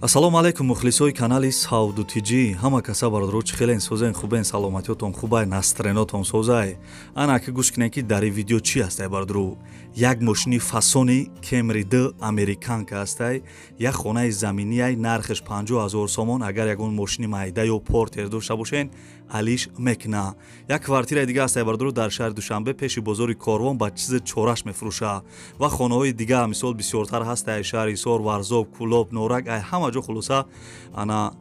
Ассалому алайкум мухлисои канали Савду ТЖ. Ҳама каса бародаро чӣ хелен созен, хубен, саломатиётон хубай, настренотон созай. Ана ки гӯш кунед, ки дар ин видео чӣ ҳастай бародаро. Як мошини фасони Camry 2 американка ҳастай, як хонаи заминияй, нархаш 50 000 сомон. Агар ягон мошини майда ё портер дошта бошен, алиш мекуна. Як квартираи дига ҳастай бародаро дар шаҳри Душанбе, пеши бозори Корвон, ба чизи чораш мефурӯша ва хонаҳои дига мисол бисёртар ҳастай шаҳри Ҳисор, Варзоб, Кӯлоб, Норак, ай ҳама ҷо. Хулоса, ана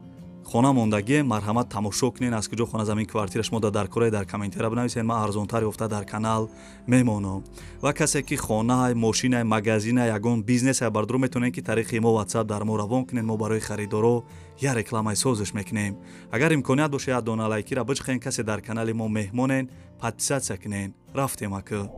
хона мондагие, марҳамат, тамошо кунен. Аз куҷо хона, замин, квартира шумо дар кораи, дар комментария бинависен, ман арзонтар ёфта дар канал мемонам. Ва касе ки хонаай, мошинай, магазинай, ягон бизнесай бародаро, метавонед ки тариқи мо WhatsApp дар мо равон кунед, мо барои харидоро я рекламаи созиш мекунем. Агар имконият боша, як дона лайкира биҷхен. Касе дар канали мо меҳмонен, подписаться кунен. Рафтем ака.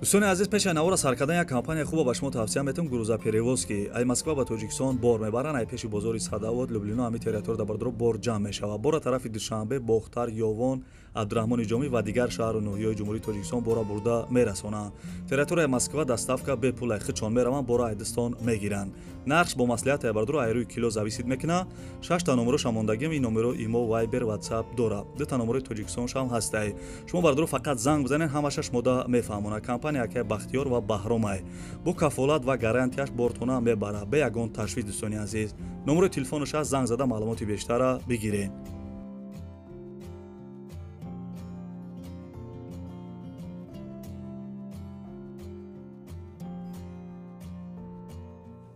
Дӯстони азиз, пеши навора сар кардан як компания хуба ба шумо тавсия метавам, грузоперевозки. Ай Москва ба Тоҷикистон бор мебаранд, ай пеши бозори Садовод, Люблино, ҳами территория бародаро бор ҷамъ мешавад. Бора тарафи Душанбе, Бохтар, Ёвон, Абдураҳмони Ҷомӣ ва дигар шаҳру ноҳияҳои Ҷумҳурии Тоҷикистон бора бурда мерасонанд. Территорияи Москва доставка бепул, ай хичон мераванд, бора айдистон мегиранд. Нархш бо маслиҳат ай бародаро, ай рӯи кило зависит мекунад. Шашта номероша мондагим, ин номеро имо, Вайбер, Ватсап дорад. Дута номерои Тоҷикистоншам ҳастай. Шумо бародаро фақат занг бизанед, ҳамаша шумода мефаҳмонад. Компания акай Бахтиёр ва Баҳромай бо кафолат ва гарантияш бортона мебарад, бе ягон ташвиш. Дӯстони азиз, номерои телефонаш аст, занг зада маълумоти бештара бигиред.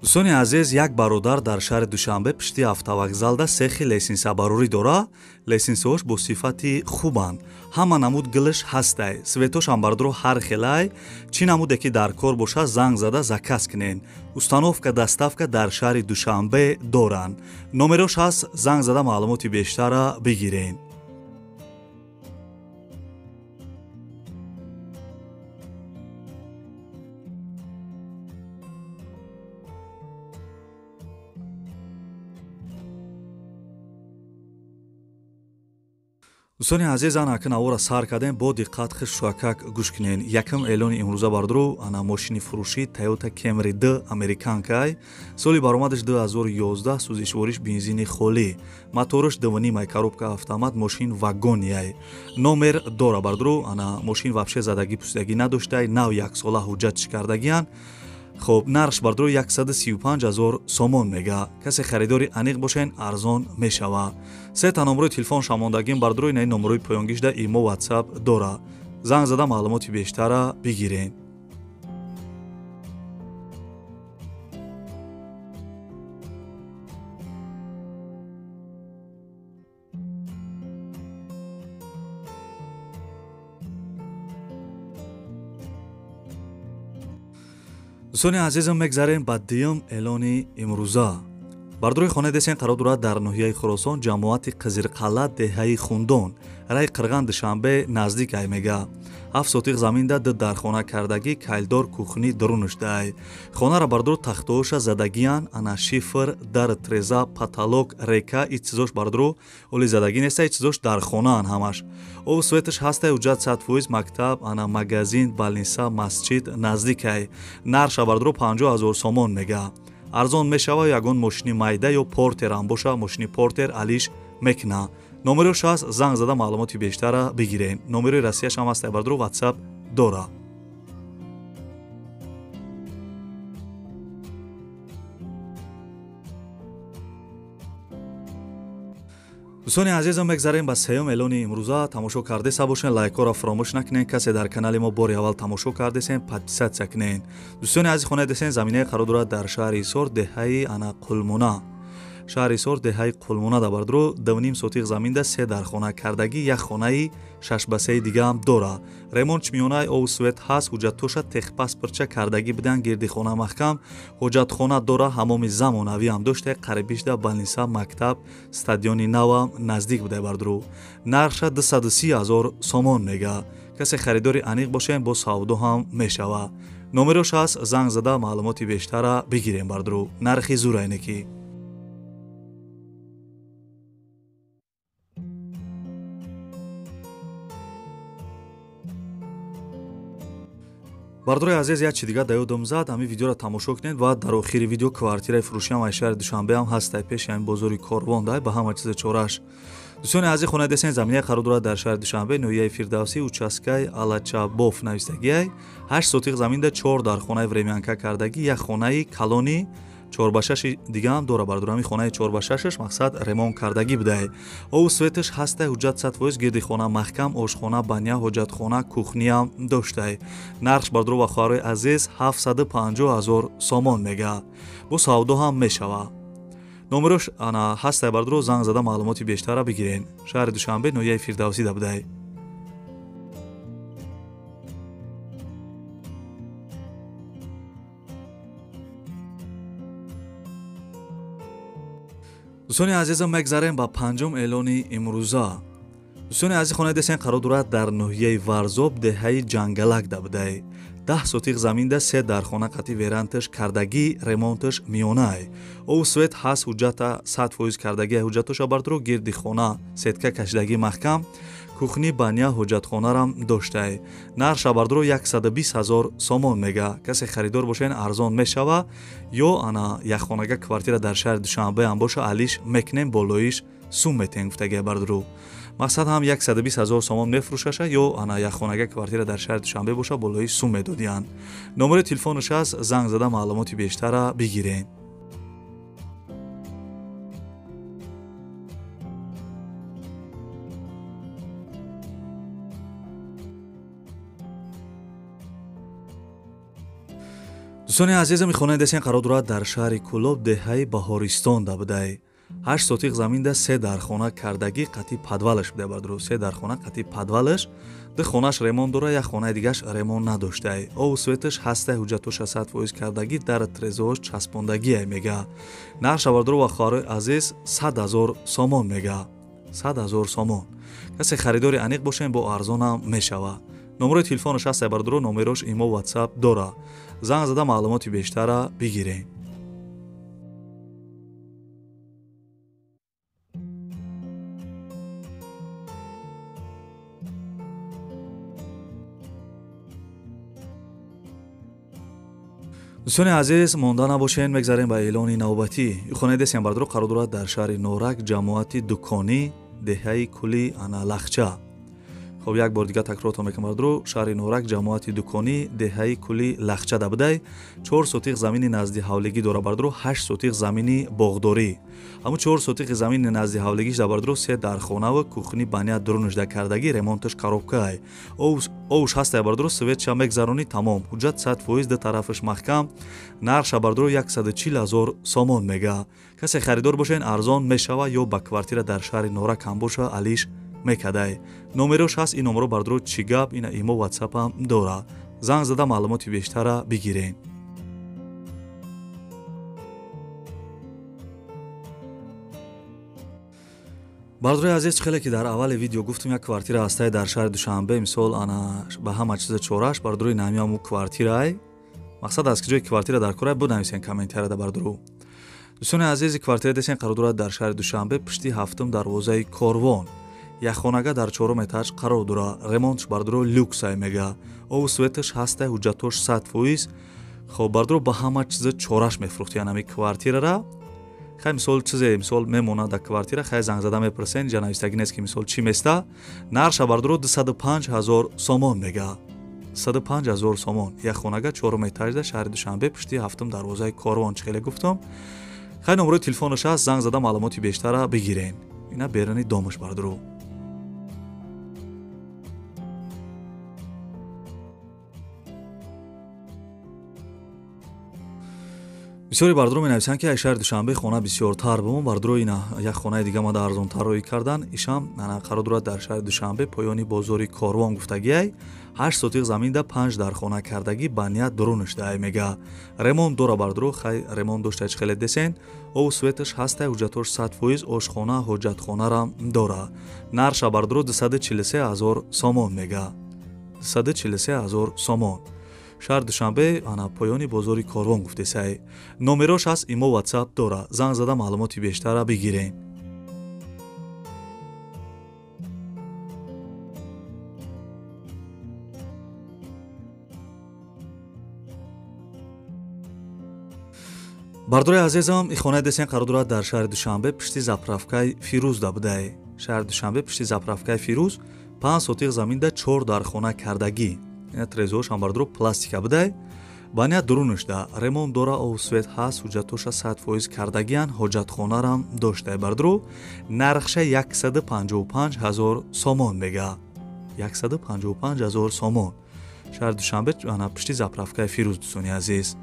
Дӯстони азиз, як бародар дар шаҳри Душанбе пишти автовокзалда сехи лестницабарорӣ дора. Лестницаҳош бо сифати хубанд, ҳама намуд гилш ҳастай, светошам бародаро ҳар хелай. Чӣ намуде ки дар кор бошад, занг зада заказ кунед. Установка, доставка дар шаҳри Душанбе доранд. Номерош ҳаст, занг зада маълумоти бештара бигиред. Дӯстони азиз, ана ака навора сар кардем, бо диққат хишшуакак гӯш кунед. Якум эълони имрӯза бародаро, ана мошини фурӯшӣ Toyota Camry 2 американкай, соли баромадаш 2011, сӯзишвориш бензини холӣ, мотораш 2,5, коробка автомат, мошин вагонияй, номер дора бародаро. Ана мошин вообще задагӣ пусидагӣ надоштай, нав яксола ҳуҷҷатш кардагиян. Хоб, нархш бародаро 135 000 сомон мега. Касе харидори аниқ бошен, арзон мешава. Сета номерои телефон шамондагим бародаро, инаи номерои поёнгишда имо, WhatsApp дора, занг зада маълумоти бештара бигиред. Дӯстони азизам, мегзарем ба дуюм эълони имрӯза. Бардорои хонаи десен қарор дорад дар ноҳияи Хуросон, ҷамоати Қизирқалла, деҳаи Хундон, раи Қирған, Душанбе наздик ай мега. 7 сотиқ заминда ду дархона кардагӣ, кайлдор, кухни дурунушдай. Хонара бардоро тахтооша задагиян, ана шифр, дар, треза, потолок, река, и чизош бардоро оли задагӣ неста, и чизош дар хонаан ҳамаш. Обу светаш ҳастай, ҳуҷҷат 100%, мактаб, ана магазин, больница, масҷид наздикай. Нархша бардоро 50 000 сомон мега, арзон мешава. Ягон мошини майда ё портерам боша, мошини портер алиш мекуна. Номерош ҳаст, занг зада маълумоти бештара бигирем. Номерои Россияшам ҳаст бардоро, WhatsApp дора. Дӯстони азизам, мегзарем ба сеюм эълони имрӯза. Тамошо кардеса бошен, лайкҳоро фаромӯш накунед. Касе дар канали мо бори аввал тамошо кардесен, подписаться кунед. Дӯстони азиз, хонаи десен заминаи қарор дорад дар шаҳри Ҳисор, деҳаи ана Қулмуна, шаҳри Ҳисор, деҳаи Қулмуна да бардоро 2,5 сотиқ заминда се дархона кардагӣ, як хонаи шашбасаи дигаам дора. Ремонт миёнаи, обу свет ҳаст, ҳуҷҷатоша техпаспортча кардагӣ будан, гирди хона маҳкам, ҳоҷатхона дора, ҳамоми замонавиам дошта, қарибишда больница, мактаб, стадиони навам наздик буда бардоро. Нархша 230 000 сомон мега. Касе харидори аниқ бошем, бо савдо ҳам мешава. Номерош ҳаст, занг зада маълумоти бештара бигирем бардоро. Нархи зурайне ки. Бардорои азиз, як чи дигар да ёдам зад, ҳамин видеоро тамошо кунед ва дар охири видео квартираи фурӯшиам аз шаҳри Душанбе ҳам ҳастай, пеши ҳамин бозори Корвон дай, ба ҳама чиза чораш. Дӯстони азиз, хонаи десен заминаи қарор дорад дар шаҳри Душанбе, ноҳияи Фирдавсӣ, участкаи Алачабоф навистагиай. 8 сотиқ заминда 4 дар хонаи времянка кардагӣ, як хонаи калони 4x6 дига ҳам дора бардор. Ҳамин хонаи 4x6 мақсад ремонт кардагӣ будай. Обу светаш ҳастай, ҳуҷҷат 100%, гирди хона маҳкам, ошхона, баня, ҳоҷатхона, кухниям доштай. Нархш бардор ва хоҳарои азиз 750 ҳазор сомон мега. Бо савдо ҳам мешава. Номерош ана ҳастай бардор, занг зада маълумоти бештарра бигирен. Шаҳри Душанбе, ноҳияи Фирдавсӣ да будай. Дӯстони азизам, мегзарем ба панҷум эълони имрӯза. Дӯстони азиз, хонаи десен қарор дорад дар ноҳияи Варзоб, деҳаи Ҷангалак да будай. 10 сотиқ заминда 3 дархона қатъи веранташ кардагӣ, ремонташ миёнай. Обу свет ҳаст, ҳуҷҷата 100% кардагӣ, ҳуҷҷатоша бардоро, гирди хона сетка кашидагӣ маҳкам, кухни, баня, ҳоҷатхонарам доштай. Нархша бардоро 120 ҳазор сомон мега. Касе харидор бошен арзон мешава, ё ана якхонага квартира дар шаҳри Душанбе ҳам боша, алиш мекунем, болоиш сум метен гуфтагия бардоро. Мақсад ҳам 120 ҳазор сомон мефурӯшаша, ё ана якхонага квартира дар шаҳри Душанбе боша, болоиш сум медодиянд. Номери телефонаш аст, занг зада маълумоти бештарра бигирен. Дӯстони азизам, хонаи десен қарор дорад дар шаҳри Кӯлоб, деҳаи Баҳористон да будай. 8 сотиқ заминда 3 дархона кардагӣ, қатъи подвалаш будай бардоро. 3 дархона қатъи подвалаш, 2 хонаш ремонт дора, як хонаи дигаш ремонт надоштай. Обу светаш ҳастай, ҳуҷҷатоша 100% кардагӣ, дар трезош часпондагиай мега. Нархша бардоро ва хоҳарои азиз 100 ҳазор сомон мега. 100 ҳазор сомон. Касе харидори аниқ бошем, бо арзонам мешава. Номерои телефонаш ҳастай бардоро, номерош имо WhatsApp дора. Занг зада маълумоти бештарра бигирем. Дӯстони азиз, монда набошен, мегзарем ба эълони навбатӣ. Хонаи десен бардоро қарор дорад дар шаҳри Норак, ҷамоати Дуконӣ, деҳаи Кули ана Лахча. Хоб, як бор дигар такрортон мекунам бардоро, шаҳри Норак, ҷамоати Дуконӣ, деҳаи Кули Лахча да будай. 4 сотиқ замини назди ҳавлигӣ дора бардоро, 8 сотиқ замини боғдорӣ. Ҳамун 4 сотиқи замини назди ҳавлигиш да бардоро 3 дархонаву кухни, баня дурунашда кардагӣ, ремонташ коробкаай. Овуш ҳастай бардоро, светша мегзаронӣ, тамом. Ҳуҷҷат 100%, ду тарафаш маҳкам. Нархша бардоро 140 ҳазор сомон мега. Касе харидор бошен арзон мешава, ё ба квартира дар шаҳри Норак ҳам боша, алиш мекадай. Номерош ҳаст, ин номеро бардоро чӣ гап, ина имо WhatsApp ҳам дора. Занг зада маълумоти бештарра бигирен. Бардорои азиз, хеле ки дар аввали видео гуфтум, як квартира ҳастай дар шаҳри Душанбе, мисол ана ба ҳама чиза чораш, бардорои намиаму квартираай. Мақсад аз ки ҷои квартира дар кора бинависен комментарияда бардоро. Дӯстони азизи, квартира десен қарор дорад дар шаҳри Душанбе, пушти 7-ум дарвозаи Корвон. Як хонага дар 4-ум этаж қарор дорад. Ремонтш бардоро люксай мега. Обу светаш ҳастай, ҳуҷҷатош 100%. Хоб бардоро ба ҳама чиза чораш мефурӯхтиян ҳами квартирара. Хай мисол чизе мисол мемонад дар квартира, хай занг зада мепурсен, инҷа навистагӣ нест ки мисол чӣ места. Нархша бардоро 205 ҳазор сомон мега. 205 ҳазор сомон. Як хонага 4-ум этаж дар шаҳри Душанбе, пушти 7-ум дарвозаи Корвон, чӣ хеле гуфтам. Хай номерои телефонаш ҳаст, занг зада маълумоти бештарра бигирен. Ина берани домаш бардоро. Бисёри бардоро менависанд, ки ай шаҳри Душанбе хона бисёртар бумон. Бардоро ина як хонаи дига мада арзонтар роӣ кардан. Ишам қарор дорад дар шаҳри Душанбе, поёни бозори Корвон гуфтагиай. 8 сотиқ заминда 5 дархона кардагӣ, баня дурунашдаай мега. Ремонт дора бардоро, хай ремонт дошта чӣ хеле десен. Обу светаш ҳастай, ҳуҷҷатош 100%, ошхона, ҳоҷатхонарам дора. Нархша бардоро 243 ҳазор сомон мега. 243 ҳазор сомон. Шаҳри Душанбе, ана поёни бозори Корвон гуфтесай. Номерош ҳаст, имо WhatsApp дора. Занг зада маълумоти бештарра бигирен. Бардори азизам, и хонаи десен қарор дорад дар шаҳри Душанбе, пишти заправкаи Фирӯз да будай. Шаҳри Душанбе, пишти заправкаи Фирӯз, 5 сотиқ заминда 4 дархона кардагӣ. Ина трезош ҳам бардоро пластика будай. Баня дурунашда ремонт дора, овсвет ҳаст, ҳуҷҷатоша 100% кардагиян, ҳоҷатхонарам доштай бардоро. Нархша 155 000 сомон мега. 155 000 сомон. Шаҳри Душанбе, ана пишти заправкаи Фирӯз, дӯстони азиз.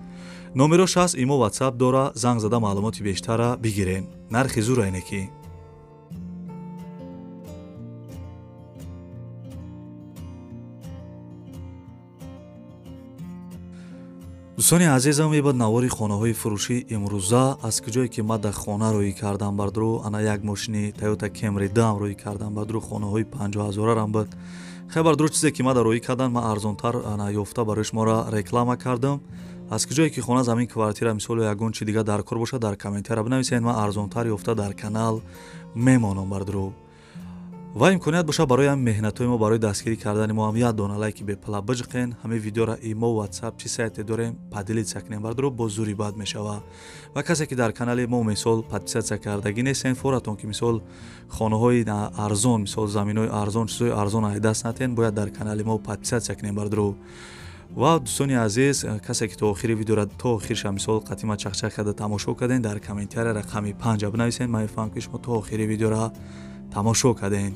Номерош ҳаст, имо, ватсап дора, занг зада маълумоти бештара бигирен. Нархи зура ине ки. Дӯстони азизам, ибад навори хонаҳои фурӯшӣ имрӯза. Аз куҷое ки ман дар хона рӯӣ кардам бардуру, ана як мошини Toyota Camry дам рӯӣ кардам бардуру, хонаҳои 50 000-арам буд. Хай бардуру, чизе ки ман дар рӯӣ кардан, ман арзонтар ана ёфта барои шуморо реклама кардам. Аз куҷое ки хона, замин, квартира, мисолу ягон чи дига дар кор бошад, дар комментария бинависед, ман арзонтар ёфта дар канал мемонам бардуру. Ва имконият бошад, барои ҳами меҳнатҳои мо, барои дастгирӣ кардани мо ҳам як дона лайки бепала биҷиқен. Ҳамин видеора имо, ватсап, чӣ сайте дорем, поделиться кунем бардуру, боз зури бад мешава. Ва касе ки дар канали мо мисол подписаться кардагӣ нестен, форатон ки мисол хонаҳои арзон, мисол заминҳои арзон, чизҳои арзон ай даст натен, бояд дар канали мо подписаться кунем бардуру. Ва дӯстони азиз, касе ки то охири видеора, то охирша мисол қатима чақчақ карда тамошо кардем, дар комментария рақами 5 бинависед, ман мефаҳмам ки шумо то охири видеора тамошо кардем.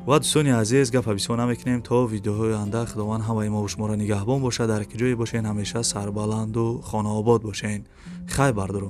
Ва дӯстони азиз, гапа бисёр намекунем. То видеоҳои оянда Худованд ҳамаи мо шуморо нигаҳбон бошад. Дар ки ҷое бошен, ҳамеша сарбаланду хонаобод бошен. Хай бардуру.